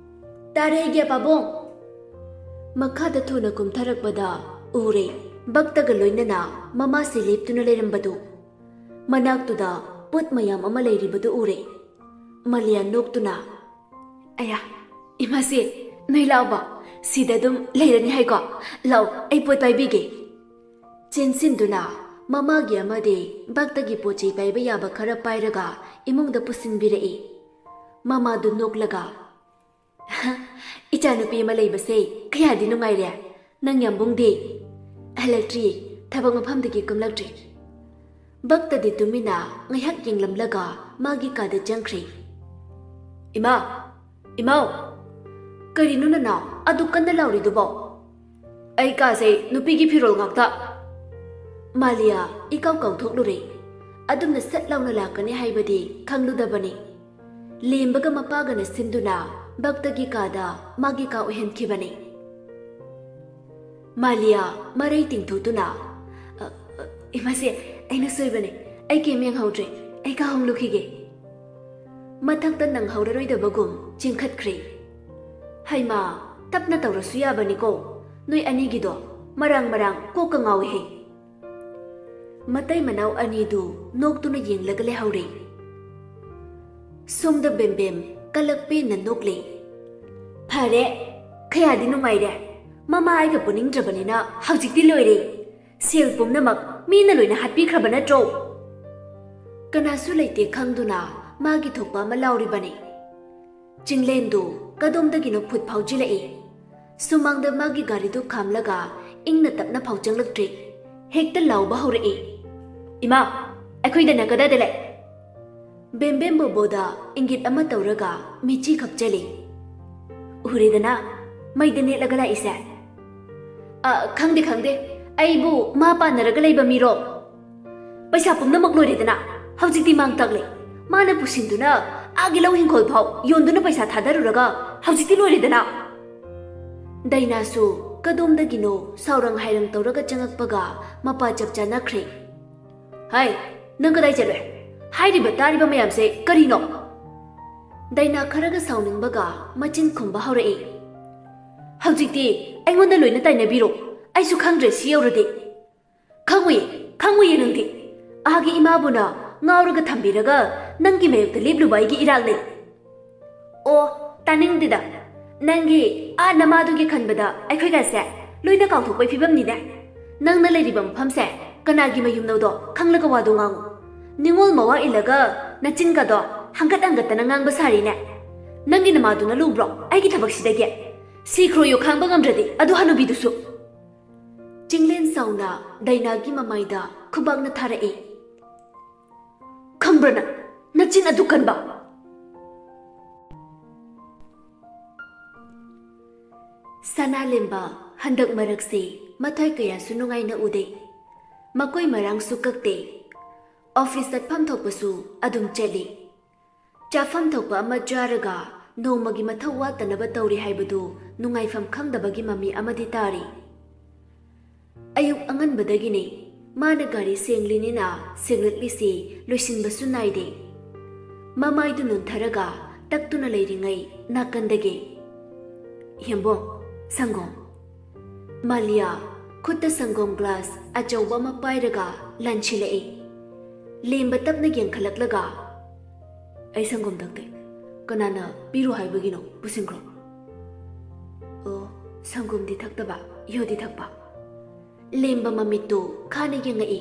"ꯇꯥꯔꯦ, ꯑꯩꯒꯤ ꯄꯥꯕꯨꯡ!" ꯃꯈꯥꯗ ꯊꯨꯅ ꯀꯨꯝꯊꯔꯛꯄꯗ ꯎꯔꯦ, ꯚꯛꯇꯒ ꯂꯣꯏꯅꯅ ꯃꯃꯥꯁꯤ ꯂꯦꯞꯇꯨꯅ ꯂꯩꯔꯝꯕꯗꯨ꯫ ꯃꯅꯥꯛꯇꯨꯗ ꯄꯣꯠ ꯃꯌꯥꯝ ꯑꯃ ꯂꯩꯔꯤꯕꯗꯨ ꯎꯔꯦ꯫ ꯃꯥꯂꯤꯌꯥ ꯅꯣꯛꯇꯨꯅ, "ꯑꯌꯥ, ꯏꯃꯥꯁꯦ, ꯅꯣꯏ ꯂꯥꯛꯑꯣꯕ, ꯁꯤꯗ ꯑꯗꯨꯝ ꯂꯩꯔꯅꯤ ꯍꯥꯏꯀꯣ? ꯂꯥꯛꯑꯣ, ꯑꯩ ꯄꯣꯠ ꯄꯥꯏꯕꯤꯒꯦ꯫" ꯆꯦꯟꯁꯤꯟꯗꯨꯅ ꯃꯃꯥꯒꯤ ꯑꯃꯗꯤ ꯚꯛꯇꯒꯤ ꯄꯣꯠ ꯆꯩ ꯄꯥꯏꯕ ꯌꯥꯕ ꯈꯔ ꯄꯥꯏꯔꯒ ꯏꯃꯨꯡꯗ ꯄꯨꯁꯤꯟꯕꯤꯔꯛꯏ꯫ ꯃꯃꯥꯗꯨ ꯅꯣꯛꯂꯒ, "ꯏꯆꯥꯅꯨꯄꯤ ꯑꯃ ꯂꯩꯕꯁꯦ ꯀꯌꯥꯗꯤ ꯅꯨꯡꯉꯥꯏꯔꯦ꯫ ꯅꯪ ꯌꯥꯝꯕꯨꯡꯗꯤ?" "ꯍꯜꯂꯛꯇ꯭ꯔꯤ, ꯊꯕꯛ ꯃꯐꯝꯗꯒꯤ ꯀꯨꯝꯂꯛꯇ꯭ꯔꯤ꯫" ꯚꯛꯇꯗꯤ ꯇꯨꯃꯤꯟꯅ ꯉꯥꯏꯍꯥꯛ ꯌꯦꯡꯂꯝꯂꯒ ꯃꯥꯒꯤ ꯀꯥꯗ ꯆꯪꯈ꯭ꯔꯦ꯫ "ꯏꯃꯥ! ꯏꯃꯥꯎ! ꯀꯔꯤꯅꯣ ꯅꯅꯥꯎ ꯑꯗꯨꯛ ꯀꯟꯅ ꯂꯥꯎꯔꯤꯗꯨꯕꯣ?" "ꯑꯩ ꯀꯥꯁꯦ ꯅꯨꯄꯤꯒꯤ ꯐꯤꯔꯣꯜ ꯉꯥꯛꯇ꯫" ꯃꯥꯂꯤꯌꯥ ꯏꯀꯥꯎ ꯀꯥꯎꯊꯣꯛꯂꯨꯔꯦ꯫ ꯑꯗꯨꯝꯅ ꯁꯠ ꯂꯥꯎꯅ ꯂꯥꯛꯀꯅꯤ ꯍꯥꯏꯕꯗꯤ ꯈꯪꯂꯨꯗꯕꯅꯤ꯫ ꯂꯦꯝꯕꯒ ꯃꯄꯥꯒꯅ ꯁꯤꯟꯗꯨꯅ ꯚꯛꯇꯒꯤ ꯀꯥꯗ ꯃꯥꯒꯤ ꯀꯥ ꯑꯣꯏꯍꯟꯈꯤꯕꯅꯤ꯫ ꯃꯥꯂꯤꯌꯥ ꯃꯔꯩ ꯇꯤꯡꯊꯣꯛꯇꯨꯅ, "ꯑ, ꯑ, ꯏꯃꯥꯁꯦ, ꯑꯩꯅ ꯁꯣꯏꯕꯅꯦ꯫ ꯑꯩ ꯀꯩꯝ ꯌꯦꯡꯍꯧꯗ꯭ꯔꯦ꯫ ꯑꯩ ꯀꯥ ꯍꯣꯡꯂꯨꯈꯤꯒꯦ꯫" ꯃꯊꯛꯇ ꯅꯪꯍꯧꯔꯔꯣꯏꯗꯕꯒꯨꯝ ꯆꯤꯡꯈꯠꯈ꯭ꯔꯦ꯫ "ꯍꯩꯃꯥ, ꯇꯞꯅ ꯇꯧꯔꯁꯨ ꯌꯥꯕꯅꯤꯀꯣ꯫ ꯅꯣꯏ ꯑꯅꯤꯒꯤꯗꯣ ꯃꯔꯥꯡ ꯃꯔꯥꯡ ꯀꯣꯛꯀ ꯉꯥꯎꯏꯍꯦ꯫" ꯃꯇꯩ ꯃꯅꯥꯎ ꯑꯅꯤꯗꯨ ꯅꯣꯛꯇꯨꯅ ꯌꯦꯡꯂꯒ ꯂꯩꯍꯧꯔꯦ꯫ ꯁꯣꯝꯗ ꯕꯦꯝꯕꯦꯝ ꯀꯂꯛ ꯄꯦꯟꯅ ꯅꯣꯛꯂꯦ꯫ ꯐꯔꯦ, ꯈꯌꯥꯗꯤ ꯅꯨꯡꯉꯥꯏꯔꯦ꯫ ꯃꯃꯥ ꯑꯩꯒ ꯄꯨꯅꯤꯡꯗ꯭ꯔꯕꯅꯤꯅ ꯍꯧꯖꯤꯛꯇꯤ ꯂꯣꯏꯔꯦ꯫ ꯁꯦꯜ ꯄꯨꯝꯅꯃꯛ ꯃꯤꯅ ꯂꯣꯏꯅ ꯍꯥꯠꯄꯤꯈ꯭ꯔꯕ ꯅꯠꯇ꯭ꯔꯣ? ꯀꯅꯥꯁꯨ ꯂꯩꯇꯦ ꯈꯪꯗꯨꯅ ꯃꯥꯒꯤ ꯊꯣꯛꯄ ꯑꯃ ꯂꯥꯎꯔꯤꯕꯅꯤ꯫ ꯆꯤꯡꯂꯦꯟꯗꯨ ꯀꯗꯣꯝꯗꯒꯤꯅꯣ ꯐꯨꯠ ꯐꯥꯎꯖꯤꯜꯂꯛꯏ꯫ ꯁꯨꯃꯥꯡꯗ ꯃꯥꯒꯤ ꯒꯥꯔꯤꯗꯨ ꯈꯥꯝꯂꯒ ꯏꯪꯅ ꯇꯞꯅ ꯐꯥꯎꯖꯪꯂꯛꯇ꯭ꯔꯤ꯫ ꯍꯦꯛꯇ ꯂꯥꯎꯕ ꯍꯧꯔꯛꯏ, "ꯏꯃꯥ, ꯑꯩꯈꯣꯏꯗꯅ ꯀꯗꯥꯏꯗ ꯂꯩ?" ꯕꯦꯝꯕꯦꯝ ꯕꯣꯕꯣꯗ ꯏꯪꯒꯤꯠ ꯑꯃ ꯇꯧꯔꯒ ꯃꯤꯠꯆꯤ ꯈꯞꯆꯜꯂꯤ꯫ "ꯎꯔꯦꯗꯅ, ꯃꯩꯗ ꯅꯦꯠꯂꯒ ꯂꯥꯛꯏꯁꯦ?" "ꯑ, ꯈꯪꯗꯦ, ꯈꯪꯗꯦ꯫ ꯑꯩꯕꯨ ꯃꯥ ꯄꯥꯟꯅꯔꯒ ꯂꯩꯕ ꯃꯤꯔꯣ? ꯄꯩꯁꯥ ꯄꯨꯝꯅꯃꯛ ꯂꯣꯏꯔꯦꯗꯅ, ꯍꯧꯖꯤꯛꯇꯤ ꯃꯥꯡ ꯇꯥꯛꯂꯦ꯫ ꯃꯥꯅ ꯄꯨꯁꯤꯟꯗꯨꯅ ꯑꯥꯒꯤ ꯂꯧ ꯍꯤꯡꯈꯣꯜ ꯐꯥꯎ ꯌꯣꯟꯗꯨꯅ ꯄꯩꯁꯥ ꯊꯥꯗꯔꯨꯔꯒ ꯍꯧꯖꯤꯛꯇꯤ ꯂꯣꯏꯔꯦꯗꯅ꯫" ꯗꯥꯏꯅꯥꯁꯨ ꯀꯗꯣꯝꯗꯒꯤꯅꯣ ꯁꯥꯎꯔꯪ ꯍꯥꯏꯔꯪ ꯇꯧꯔꯒ ꯆꯪꯉꯛꯄꯒ ꯃꯄꯥ ꯆꯞ ꯆꯥꯅꯈ꯭ꯔꯦ꯫ "ꯍꯥꯏ, ꯅꯪ ꯀꯗꯥꯏ ꯆꯠꯂꯨꯏ? ꯍꯥꯏꯔꯤꯕ ꯇꯥꯔꯤꯕ ꯃꯌꯥꯝꯁꯦ ꯀꯔꯤꯅꯣ?" ꯗꯥꯏꯅꯥ ꯈꯔꯒ ꯁꯥꯎꯅꯤꯡꯕꯒ ꯃꯆꯤꯟ ꯈꯨꯝꯕ ꯍꯧꯔꯛꯏ꯫ "ꯍꯧꯖꯤꯛꯇꯤ ꯑꯩꯉꯣꯟꯗ ꯂꯣꯏꯅ ꯇꯥꯏꯅꯕꯤꯔꯣ꯫ ꯑꯩꯁꯨ ꯈꯪꯗ꯭ꯔꯦ ꯁꯤ ꯌꯧꯔꯗꯤ꯫" "ꯈꯪꯉꯨꯏ, ꯈꯪꯉꯨꯏꯌꯦ ꯅꯪꯗꯤ꯫ ꯑꯥꯒꯤ ꯏꯃꯥꯕꯨꯅ ꯉꯥꯎꯔꯒ ꯊꯝꯕꯤꯔꯒ ꯅꯪꯒꯤ ꯃꯥꯌꯣꯛꯇ ꯂꯦꯞꯂꯨꯕ ꯑꯩꯒꯤ ꯏꯔꯥꯜꯅꯦ꯫" "ꯑꯣ, ꯇꯥꯅꯤꯡꯗꯦꯗ꯫ ꯅꯪꯒꯤ ꯑꯥ ꯅꯃꯥꯗꯨꯒꯤ ꯈꯟꯕꯗ ꯑꯩꯈꯣꯏꯒꯁꯦ ꯂꯣꯏꯅ ꯀꯥꯎꯊꯣꯛꯄꯩ ꯐꯤꯕꯝꯅꯤꯅꯦ꯫ ꯅꯪꯅ ꯂꯩꯔꯤꯕ ꯃꯐꯝꯁꯦ ꯀꯅꯥꯒꯤ ꯃꯌꯨꯝꯅꯣꯗꯣ ꯈꯪꯂꯒ ꯋꯥꯗꯣ ꯉꯥꯡꯉꯨ꯫ ꯅꯤꯉꯣꯜ ꯃꯋꯥ ꯏꯜꯂꯒ ꯅꯆꯤꯟꯒꯗꯣ ꯍꯪꯒꯠ ꯍꯪꯒꯠꯇꯅ ꯉꯥꯡꯕ ꯁꯥꯔꯤꯅꯦ꯫ ꯅꯪꯒꯤ ꯅꯃꯥꯗꯨꯅ ꯂꯨꯕ꯭ꯔꯣ ꯑꯩꯒꯤ ꯊꯕꯛꯁꯤꯗꯒꯤ? ꯁꯤꯈ꯭ꯔꯣꯌꯣ, ꯈꯥꯡꯕ ꯉꯝꯗ꯭ꯔꯗꯤ ꯑꯗꯨ ꯍꯅꯨꯕꯤꯗꯨꯁꯨ꯫" ꯆꯤꯡꯂꯦꯟ ꯆꯥꯎꯅ ꯗꯥꯏꯅꯥꯒꯤ ꯃꯃꯥꯏꯗ ꯈꯨꯕꯥꯛꯅ ꯊꯥꯔꯛꯏ꯫ "ꯈꯪꯕ꯭ꯔꯥ ꯅꯪ? ꯅꯆꯤꯟ ꯑꯗꯨ ꯀꯟꯕ!" ꯁꯅꯥꯂꯦꯝꯕ ꯍꯟꯗꯛ ꯃꯔꯛꯁꯤ ꯃꯊꯣꯏ ꯀꯌꯥꯁꯨ ꯅꯨꯡꯉꯥꯏꯅ ꯎꯗꯦ꯫ ꯃꯀꯣꯏ ꯃꯔꯥꯡꯁꯨ ꯀꯛꯇꯦ꯫ ꯑꯣꯐꯤꯁ ꯆꯠꯐꯝ ꯊꯣꯛꯄꯁꯨ ꯑꯗꯨꯝ ꯆꯠꯂꯤ꯫ ꯆꯥꯐꯝ ꯊꯣꯛꯄ ꯑꯃ ꯆꯥꯔꯒ ꯅꯣꯡꯃꯒꯤ ꯃꯊꯧ ꯋꯥꯠꯇꯅꯕ ꯇꯧꯔꯤ ꯍꯥꯏꯕꯗꯨ ꯅꯨꯡꯉꯥꯏꯐꯝ ꯈꯪꯗꯕꯒꯤ ꯃꯃꯤ ꯑꯃꯗꯤ ꯇꯥꯔꯤ꯫ ꯑꯌꯨꯛ ꯑꯉꯟꯕꯗꯒꯤꯅꯤ ꯃꯥꯅ ꯒꯥꯔꯤ ꯁꯦꯡꯂꯤꯅꯤꯅ ꯁꯦꯡꯂꯛꯂꯤꯁꯤ ꯂꯣꯏꯁꯤꯟꯕꯁꯨ ꯅꯥꯏꯗꯦ꯫ ꯃꯃꯥꯏꯗꯨ ꯅꯣꯟꯊꯔꯒ ꯇꯛꯇꯨꯅ ꯂꯩꯔꯤꯉꯩ ꯅꯥꯀꯟꯗꯒꯤ, "ꯍꯦꯝꯕꯣꯡ, ꯁꯪꯒꯣꯝ꯫" ꯃꯥꯂꯤꯌꯥ ꯈꯨꯠꯇ ꯁꯪꯒꯣꯝ ꯒ꯭ꯂꯥꯁ ꯑꯆꯧꯕ ꯑꯃ ꯄꯥꯏꯔꯒ ꯂꯥꯟꯁꯤꯜꯂꯛꯏ꯫ ꯂꯦꯝꯕ ꯇꯞꯅ ꯌꯦꯡꯈꯠꯂꯛꯂꯒ, "ꯑꯩ ꯁꯪꯒꯣꯝ ꯊꯛꯇꯦ꯫ ꯀꯅꯥꯅ ꯄꯤꯔꯨ ꯍꯥꯏꯕꯒꯤꯅꯣ? ꯄꯨꯁꯤꯟꯈ꯭ꯔꯣ꯫" ꯑꯣ, ꯁꯪꯒꯣꯝꯗꯤ ꯊꯛꯇꯕ, ꯌꯨꯗꯤ ꯊꯛꯄ꯫ ꯂꯦꯝꯕ ꯃꯃꯤꯠꯇꯨ ꯈꯥꯅ ꯌꯦꯡꯉꯛꯏ꯫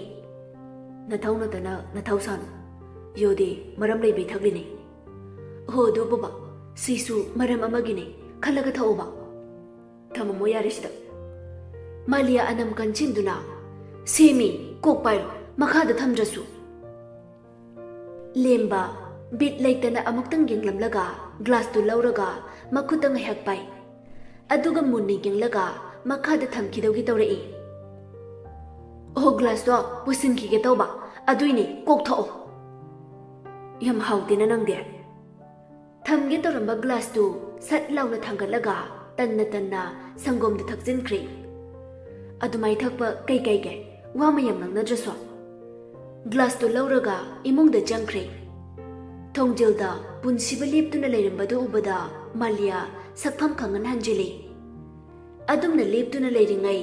ꯅꯊꯧ ꯅꯠꯇꯅ ꯅꯊꯧ ꯁꯥꯅꯨ꯫ ꯌꯨꯗꯤ ꯃꯔꯝ ꯂꯩꯕꯩ ꯊꯛꯂꯤꯅꯤ꯫ ꯍꯣ, ꯑꯗꯨꯕꯨꯕ, ꯁꯤꯁꯨ ꯃꯔꯝ ꯑꯃꯒꯤꯅꯤ꯫ ꯈꯜꯂꯒ ꯊꯛꯑꯣꯕ꯫ ꯊꯝꯃꯝꯃꯣ ꯌꯥꯔꯦ ꯁꯤꯗ꯫ ꯃꯥꯂꯤꯌꯥ ꯑꯅꯝ ꯀꯟꯁꯤꯟꯗꯨꯅ, "ꯁꯦꯝꯃꯤ, ꯀꯣꯛ ꯄꯥꯏꯔꯣ, ꯃꯈꯥꯗ ꯊꯝꯗ꯭ꯔꯁꯨ"꯫ ꯂꯦꯝꯕ ꯕꯤꯠ ꯂꯩꯇꯅ ꯑꯃꯨꯛꯇꯪ ꯌꯦꯡꯂꯝꯂꯒ ꯒ꯭ꯂꯥꯁꯇꯨ ꯂꯧꯔꯒ ꯃꯈꯨꯠꯇ ꯉꯥꯏꯍꯥꯛ ꯄꯥꯏ꯫ ꯑꯗꯨꯒ ꯃꯨꯟꯅ ꯌꯦꯡꯂꯒ ꯃꯈꯥꯗ ꯊꯝꯈꯤꯗꯧꯒꯤ ꯇꯧꯔꯛꯏ꯫ "ꯑꯣ, ꯒ꯭ꯂꯥꯁꯇꯣ ꯄꯨꯁꯤꯟꯈꯤꯒꯦ ꯇꯧꯕ, ꯑꯗꯨꯏꯅꯦ, ꯀꯣꯛ ꯊꯛꯑꯣ"꯫ "ꯌꯥꯝ ꯍꯥꯎꯇꯦꯅ ꯅꯪꯗꯤ"꯫ ꯊꯝꯒꯦ ꯇꯧꯔꯝꯕ ꯒ꯭ꯂꯥꯁꯇꯨ ꯁꯠ ꯂꯥꯎꯅ ꯊꯥꯡꯒꯠꯂꯒ ꯇꯟꯅ ꯇꯟꯅ ꯁꯪꯒꯣꯝꯗꯨ ꯊꯛꯆꯤꯟꯈ꯭ꯔꯦ꯫ "ꯑꯗꯨꯃꯥꯏ ꯊꯛꯄ ꯀꯩ ꯀꯥꯏꯒꯦ? ꯋꯥ ꯃꯌꯥꯝ ꯉꯥꯡꯅꯗ꯭ꯔꯁꯨ"꯫ ꯒ꯭ꯂꯥꯁꯇꯨ ꯂꯧꯔꯒ ꯏꯃꯨꯡꯗ ꯆꯪꯈ꯭ꯔꯦ꯫ ꯊꯣꯡꯖꯤꯜꯗ ꯄꯨꯟꯁꯤꯕ ꯂꯦꯞꯇꯨꯅ ꯂꯩꯔꯝꯕꯗꯨ ꯎꯕꯗ ꯃꯥꯂꯤꯌꯥ ꯁꯛꯐꯝ ꯈꯪꯍꯟ ꯍꯟꯖꯤꯜꯂꯤ꯫ ꯑꯗꯨꯝꯅ ꯂꯦꯞꯇꯨꯅ ꯂꯩꯔꯤꯉꯩ,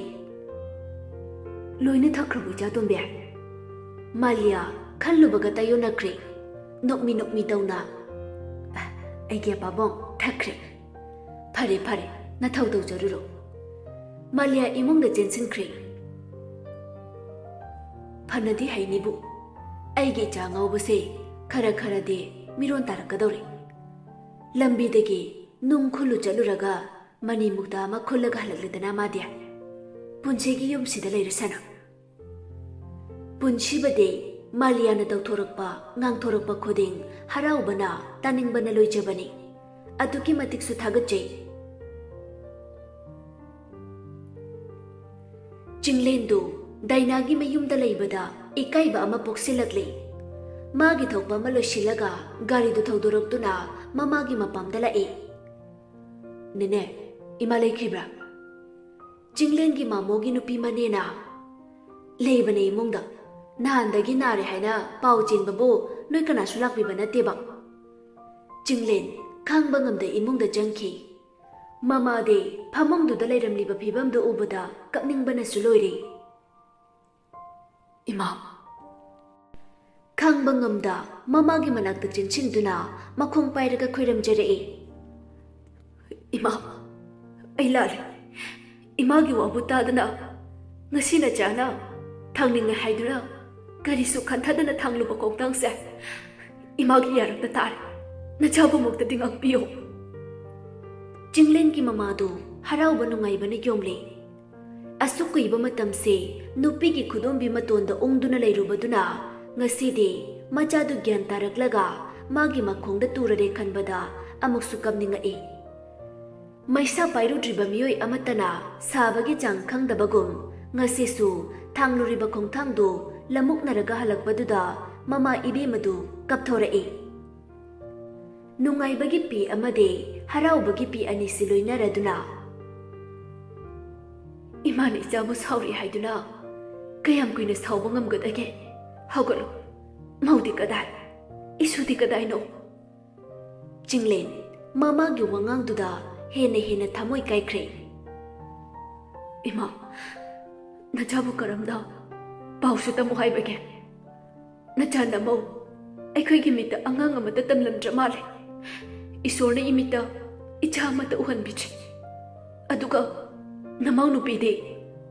"ꯂꯣꯏꯅ ꯊꯛꯈ꯭ꯔꯕꯣ, ꯏꯆꯥꯇꯣꯝꯕꯤ?" ꯃꯥꯂꯤꯌꯥ ꯈꯜꯂꯨꯕꯒ ꯇꯥꯏꯌꯣꯟꯅꯈ꯭ꯔꯦ꯫ ꯅꯣꯛꯃꯤ ꯅꯣꯛꯃꯤ ꯇꯧꯅ, "ꯑ, ꯑꯩꯒꯤ ꯑꯄꯥꯕꯣꯡ, ꯊꯛꯈ꯭ꯔꯦ"꯫ "ꯐꯔꯦ, ꯐꯔꯦ, ꯅꯊꯧ ꯇꯧꯖꯔꯨꯔꯣ"꯫ ꯃꯥꯂꯤꯌꯥ ꯏꯃꯨꯡꯗ ꯆꯦꯟꯁꯤꯟꯈ꯭ꯔꯦ꯫ ꯐꯅꯗꯤ ꯍꯩꯅꯤꯕꯨ, ꯑꯩꯒꯤ ꯏꯆꯥ ꯉꯥꯎꯕꯁꯦ ꯈꯔ ꯈꯔꯗꯤ ꯃꯤꯔꯣꯟ ꯇꯥꯔꯛꯀꯗꯧꯔꯦ꯫ ꯂꯝꯕꯤꯗꯒꯤ ꯅꯨꯡ ꯈꯨꯜꯂꯨ ꯆꯠꯂꯨꯔꯒ ꯃꯅꯤ ꯃꯨꯛꯇꯥ ꯑꯃ ꯈꯨꯜꯂꯒ ꯍꯜꯂꯛꯂꯦꯗꯅ ꯃꯥꯗꯤ꯫ ꯄꯨꯟꯁꯤꯒꯤ ꯌꯨꯝꯁꯤꯗ ꯂꯩꯔꯁꯅꯨ꯫ ꯄꯨꯟꯁꯤꯕꯗꯤ ꯃꯥꯂꯤꯌꯥꯅ ꯇꯧꯊꯣꯔꯛꯄ, ꯉꯥꯡꯊꯣꯔꯛꯄ ꯈꯨꯗꯤꯡ ꯍꯔꯥꯎꯕꯅ, ꯇꯥꯅꯤꯡꯕꯅ ꯂꯣꯏꯖꯕꯅꯤ꯫ ꯑꯗꯨꯛꯀꯤ ꯃꯇꯤꯛꯁꯨ ꯊꯥꯒꯠꯆꯩ꯫ ꯆꯤꯡꯂꯦꯟꯗꯨ ꯗꯥꯏꯅꯥꯒꯤ ꯃꯌꯨꯝꯗ ꯂꯩꯕꯗ ꯏꯀꯥꯏꯕ ꯑꯃ ꯄꯣꯛꯁꯤꯜꯂꯛꯂꯤ꯫ ꯃꯥꯒꯤ ꯊꯣꯛꯄ ꯑꯃ ꯂꯣꯏꯁꯤꯜꯂꯒ ꯒꯥꯔꯤꯗꯨ ꯊꯧꯗꯣꯔꯛꯇꯨꯅ ꯃꯃꯥꯒꯤ ꯃꯄꯥꯝꯗ ꯂꯥꯛꯏ꯫ "ꯅꯦꯅꯦ, ꯏꯃꯥ ꯂꯩꯈꯤꯕ꯭ꯔꯥ?" ꯆꯤꯡꯂꯦꯟꯒꯤ ꯃꯥꯃꯣꯒꯤ ꯅꯨꯄꯤ ꯃꯅꯦꯅ, "ꯂꯩꯕꯅꯦ ꯏꯃꯨꯡꯗ꯫ ꯅꯍꯥꯟꯗꯒꯤ ꯅꯥꯔꯦ ꯍꯥꯏꯅ ꯄꯥꯎ ꯆꯦꯟꯕꯕꯨ ꯅꯣꯏ ꯀꯅꯥꯁꯨ ꯂꯥꯛꯄꯤꯕ ꯅꯠꯇꯦꯕ"꯫ ꯆꯤꯡꯂꯦꯟ ꯈꯥꯡꯕ ꯉꯝꯗ ꯏꯃꯨꯡꯗ ꯆꯪꯈꯤ꯫ ꯃꯃꯥꯗꯤ ꯐꯃꯨꯡꯗꯨꯗ ꯂꯩꯔꯝꯂꯤꯕ ꯐꯤꯕꯝꯗꯨ ꯎꯕꯗ ꯀꯞꯅꯤꯡꯕꯅꯁꯨ ꯂꯣꯏꯔꯦ꯫ "ꯏꯃꯥ"꯫ ꯈꯥꯡꯕ ꯉꯝꯗ ꯃꯃꯥꯒꯤ ꯃꯅꯥꯛꯇ ꯆꯦꯟꯁꯤꯟꯗꯨꯅ ꯃꯈꯣꯡ ꯄꯥꯏꯔꯒ ꯈꯣꯏꯔꯝꯖꯔꯛꯏ꯫ "ꯏꯃꯥ, ꯑꯩ ꯂꯥꯜꯂꯦ꯫ ꯏꯃꯥꯒꯤ ꯋꯥꯕꯨ ꯇꯥꯗꯅ ꯉꯁꯤ ꯅꯆꯥꯅ ꯊꯥꯡꯅꯤꯡꯉꯦ ꯍꯥꯏꯗꯨꯅ ꯀꯔꯤꯁꯨ ꯈꯟꯊꯗꯅ ꯊꯥꯡꯂꯨꯕ ꯈꯣꯡꯊꯥꯡꯁꯦ ꯏꯃꯥꯒꯤ ꯌꯥꯔꯛꯇ ꯇꯥꯔꯦ꯫ ꯅꯆꯥꯕꯨꯃꯛꯇꯗꯤ ꯉꯥꯛꯄꯤꯌꯨ꯫ ꯆꯤꯡꯂꯦꯟꯒꯤ ꯃꯃꯥꯗꯨ ꯍꯔꯥꯎꯕ ꯅꯨꯡꯉꯥꯏꯕꯅ ꯌꯣꯝꯂꯦ꯫ ꯑꯁꯨꯛ ꯀꯨꯏꯕ ꯃꯇꯝꯁꯦ ꯅꯨꯄꯤꯒꯤ ꯈꯨꯗꯣꯝꯕꯤ ꯃꯇꯣꯟꯗ ꯎꯪꯗꯨꯅ ꯂꯩꯔꯨꯕꯗꯨꯅ ꯉꯁꯤꯗꯤ ꯃꯆꯥꯗꯨ ꯒ꯭ꯌꯥꯟ ꯇꯥꯔꯛꯂꯒ ꯃꯥꯒꯤ ꯃꯈꯣꯡꯗ ꯇꯨꯔꯔꯦ ꯈꯟꯕꯗ ꯑꯃꯨꯛꯁꯨ ꯀꯞꯅꯤꯡꯉꯛꯏ꯫ ꯃꯩꯁꯥ ꯄꯥꯏꯔꯨꯗ꯭ꯔꯤꯕ ꯃꯤꯑꯣꯏ ꯑꯃꯠꯇꯅ ꯁꯥꯕꯒꯤ ꯆꯥꯡ ꯈꯪꯗꯕꯒꯨꯝ ꯉꯁꯤꯁꯨ ꯊꯥꯡꯂꯨꯔꯤꯕ ꯈꯣꯡꯊꯥꯡꯗꯨ ꯂꯃꯨꯛꯅꯔꯒ ꯍꯜꯂꯛꯄꯗꯨꯗ ꯃꯃꯥ ꯏꯕꯦꯝꯃꯗꯨ ꯀꯞꯊꯣꯔꯛꯏ꯫ ꯅꯨꯡꯉꯥꯏꯕꯒꯤ ꯄꯤ ꯑꯃꯗꯤ ꯍꯔꯥꯎꯕꯒꯤ ꯄꯤ ꯑꯅꯤꯁꯤ ꯂꯣꯏꯅꯔꯗꯨꯅ, "ꯏꯃꯥꯅ ꯏꯆꯥꯕꯨ ꯁꯥꯎꯔꯤ ꯍꯥꯏꯗꯨꯅ ꯀꯌꯥꯝ ꯀꯨꯏꯅ ꯁꯥꯎꯕ ꯉꯝꯒꯗꯒꯦ? ꯍꯧꯒꯠꯂꯨ꯫ ꯃꯧꯗꯤ ꯀꯗꯥꯏ? ꯏꯁꯨꯗꯤ ꯀꯗꯥꯏꯅꯣ?" ꯆꯤꯡꯂꯦꯟ ꯃꯃꯥꯒꯤ ꯋꯥꯉꯥꯡꯗꯨꯗ ꯍꯦꯟꯅ ꯍꯦꯟꯅ ꯊꯃꯣꯏ ꯀꯥꯏꯈ꯭ꯔꯦ꯫ "ꯏꯃꯥ, ꯅꯆꯥꯕꯨ ꯀꯔꯝꯅ ꯄꯥꯎꯁꯨ ꯇꯝꯃꯨ ꯍꯥꯏꯕꯒꯦ? ꯅꯆꯥ ꯅꯃꯧ ꯑꯩꯈꯣꯏꯒꯤ ꯃꯤꯠꯇ ꯑꯉꯥꯡ ꯑꯃꯠꯇ ꯇꯝꯂꯝꯗ꯭ꯔ ꯃꯥꯜꯂꯦ꯫ ꯏꯁꯣꯔꯅ ꯏꯃꯤꯠꯇ ꯏꯆꯥ ꯑꯃꯠꯇ ꯎꯍꯟꯕꯤꯗ꯭ꯔꯦ꯫ ꯑꯗꯨꯒ ꯅꯃꯧ ꯅꯨꯄꯤꯗꯤ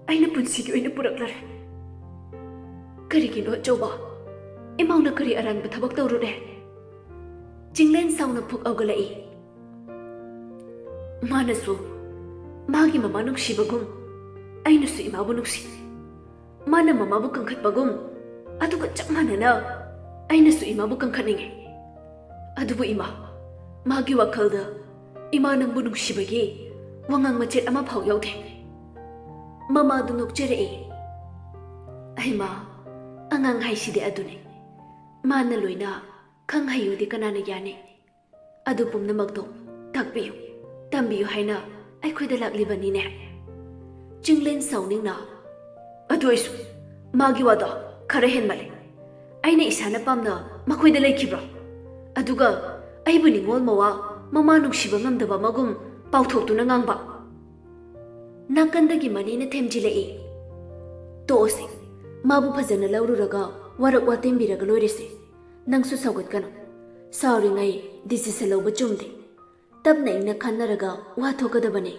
ꯑꯩꯅ ꯄꯨꯟꯁꯤꯒꯤ ꯑꯣꯏꯅ ꯄꯨꯔꯛꯂꯔꯦ꯫ ꯀꯔꯤꯒꯤꯅꯣ ꯑꯆꯧꯕ? ꯏꯃꯧꯅ ꯀꯔꯤ ꯑꯔꯥꯟꯕ ꯊꯕꯛ ꯇꯧꯔꯨꯔꯦ?" ꯆꯤꯡꯂꯦꯟ ꯁꯥꯎꯅ ꯐꯨꯛ ꯍꯧꯒꯠꯂꯛꯏ꯫ "ꯃꯥꯅꯁꯨ ꯃꯥꯒꯤ ꯃꯃꯥ ꯅꯨꯡꯁꯤꯕꯒꯨꯝ ꯑꯩꯅꯁꯨ ꯏꯃꯥꯕꯨ ꯅꯨꯡꯁꯤ꯫ ꯃꯥꯅ ꯃꯃꯥꯕꯨ ꯀꯟꯈꯠꯄꯒꯨꯝ ꯑꯗꯨꯒ ꯆꯞ ꯃꯥꯟꯅꯅ ꯑꯩꯅꯁꯨ ꯏꯃꯥꯕꯨ ꯀꯟꯈꯠꯅꯤꯡꯉꯤ꯫ ꯑꯗꯨꯕꯨ ꯏꯃꯥ, ꯃꯥꯒꯤ ꯋꯥꯈꯜꯗ ꯏꯃꯥ ꯅꯪꯕꯨ ꯅꯨꯡꯁꯤꯕꯒꯤ ꯋꯥꯉꯥꯡ ꯃꯆꯦꯠ ꯑꯃ ꯐꯥꯎ ꯌꯥꯎꯗꯦ꯫" ꯃꯃꯥꯗꯨ ꯅꯣꯛꯆꯔꯛꯏ꯫ "ꯍꯩꯃꯥ, ꯑꯉꯥꯡ ꯍꯥꯏꯁꯤꯗꯤ ꯑꯗꯨꯅꯤ꯫ ꯃꯥꯅ ꯂꯣꯏꯅ ꯈꯪ ꯍꯩꯌꯨꯗꯤ ꯀꯅꯥꯅ ꯌꯥꯅꯤ? ꯑꯗꯨ ꯄꯨꯝꯅꯃꯛꯇꯣ ꯇꯥꯛꯄꯤꯌꯨ, ꯇꯝꯕꯤꯌꯨ ꯍꯥꯏꯅ ꯑꯩꯈꯣꯏꯗ ꯂꯥꯛꯂꯤꯕꯅꯤꯅꯦ꯫" ꯆꯤꯡꯂꯦꯟ ꯁꯥꯎꯅꯤꯡꯅ, "ꯑꯗꯨ ꯑꯣꯏꯁꯨ ꯃꯥꯒꯤ ꯋꯥꯗꯣ ꯈꯔ ꯍꯦꯟꯃꯜꯂꯦ꯫ ꯑꯩꯅ ꯏꯁꯥꯅ ꯄꯥꯝꯅ ꯃꯈꯣꯏꯗ ꯂꯩꯈꯤꯕ꯭ꯔꯣ? ꯑꯗꯨꯒ ꯑꯩꯕꯨ ꯅꯤꯡꯉꯣꯜ ꯃꯋꯥ, ꯃꯃꯥ ꯅꯨꯡꯁꯤꯕ ꯉꯝꯗꯕ ꯑꯃꯒꯨꯝ ꯄꯥꯎꯊꯣꯛꯇꯨꯅ ꯉꯥꯡꯕ?" ꯅꯥꯀꯟꯗꯒꯤ ꯃꯅꯦꯅ ꯊꯦꯝꯖꯤꯜꯂꯛꯏ꯫ "ꯇꯣꯛꯑꯁꯤ, ꯃꯥꯕꯨ ꯐꯖꯅ ꯂꯧꯔꯨꯔꯒ ꯋꯥꯔꯛ ꯋꯥꯇꯦꯝꯕꯤꯔꯒ ꯂꯣꯏꯔꯦꯁꯦ꯫ ꯅꯪꯁꯨ ꯁꯥꯎꯒꯠꯀꯅꯨ꯫ ꯁꯥꯎꯔꯤꯉꯩ decision ꯂꯧꯕ ꯆꯨꯝꯗꯦ꯫ ꯇꯞꯅ ꯏꯪꯅ ꯈꯟꯅꯔꯒ ꯋꯥ ꯊꯣꯛꯀꯗꯕꯅꯤ꯫"